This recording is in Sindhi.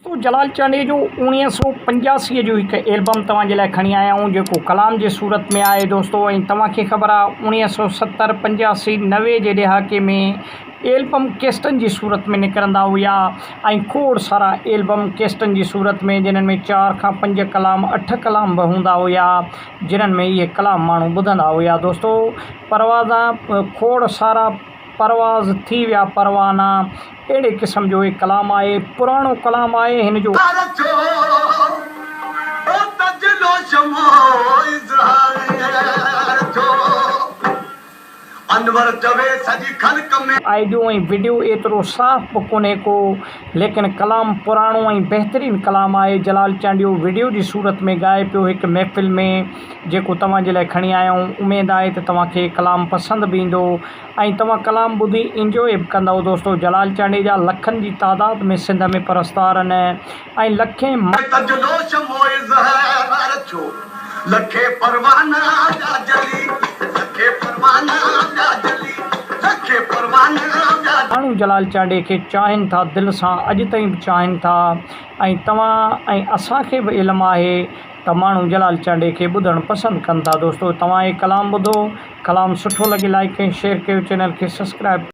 دوستو جلال چانڊيي جو اوڻيهه سو پنجاسي جو هڪ البم توهان جي لاء کڻي آيا آهيون جيڪو ڪلام جي صورت ۾ آهي دوستو ۽ توهان کي خبر آهي اوڻيهه سو ستر پنجاسي 90 جي ڏهاڪي ۾ البم ڪيسٽن جي صورت ۾ نڪرندا هيا ۽ کوڙ سارا البم ڪيسٽن جي صورت ۾ جنھن ۾ چار کان پنج ڪلام اٺ ڪلام به هوندا هيا جنھن ۾ اهي ڪلام ماڻهو ٻڌندا هيا دوستو پروازا کوڙ سارا پرواز ٿي ويا پروانا اهڙي قسم جو هي ڪلام آهي پراڻو ڪلام آهي هن جو. آڊيو ۽ وڊيو ايترو صاف به ڪونهي ڪو ليڪن ڪلام پراڻو ۽ بهترين ڪلام آهي جلال چانڊيو وڊيو جي صورت ۾ ڳائي پيو هڪ محفل ۾ جيڪو توهان جي لاء کڻي آيا آهيون اميد آهي ته توهان کي ڪلام پسند به ايندو ۽ توهان ڪلام ٻڌي انجوائي به ڪندؤ دوستو جلال چانڊيي جا لکن جي تعداد ۾ سنڌ ۾ پرستار آهن ۽ لکين. تجلو شمع اظهار ٿيو لکين پروانا پيا جلي لکين پروانا پيا جلي لکين پروانا پيا. ماڻهو جلال چانڊيي کي چاهين ٿا دل سان اڄ تائين به چاهين ٿا ۽ توهان ۽ اسان کي به علم آهي ته ماڻهو جلال چانڊيي کي ٻڌڻ پسند ڪن ٿا دوستو توهان هي ڪلام ٻڌو ڪلام سٺو لڳي لائيڪ ۽ شيئر ڪيو چينل کي سسڪرائب.